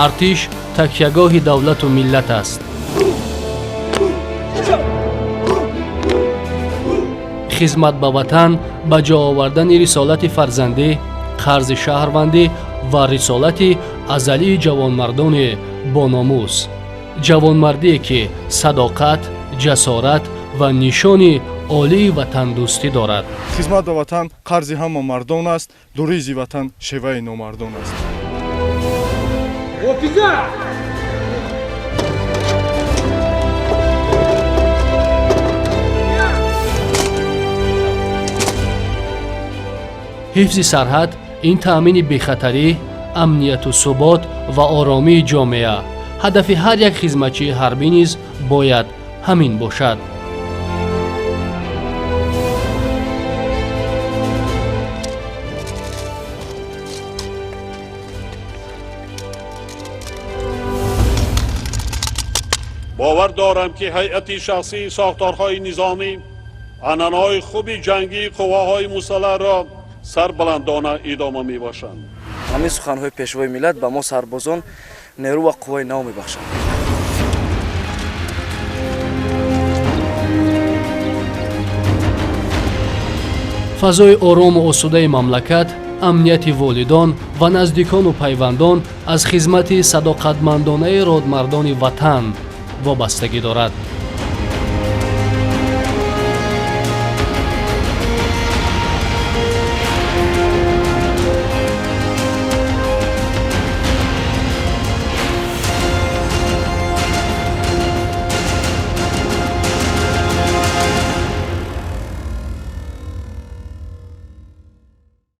Артиш такягоҳи давлату миллат аст. Хизмат ба ватан ба ҷо овардани рисолати фарзандӣ, қарзи шаҳрвандӣ ва рисолати азалии ҷавонмардони бономус, ҷавонмардие, ки садоқат, ҷасорат ва нишони олии ватандӯстӣ дорад. Хизмат ба ватан қарзи ҳама мардон аст, дурӣ зи ватан шеваи номардон аст. Ҳифзи сарҳад ин таъмини бехатарӣ, амнияту субот ва оромии ҷомеа. Ҳадафи ҳар як хизматчии ҳарбӣ низ бояд ҳамин бошад. Бовар дорам, ки ҳайати шахсии сохторҳои низомӣ анъанаҳои хуби ҷангии қувваҳои мусаллаҳро сарбаландона идома мебошанд. Ҳамин суханҳои Пешвои миллат ба мо сарбозон нерӯ ва қувваи нав мебахшад. Фазои орому осудаи мамлакат, амнияти волидон ва наздикону пайвандон аз хизмати садоқатмандонаи родмардони ватан вобастагӣ дорад.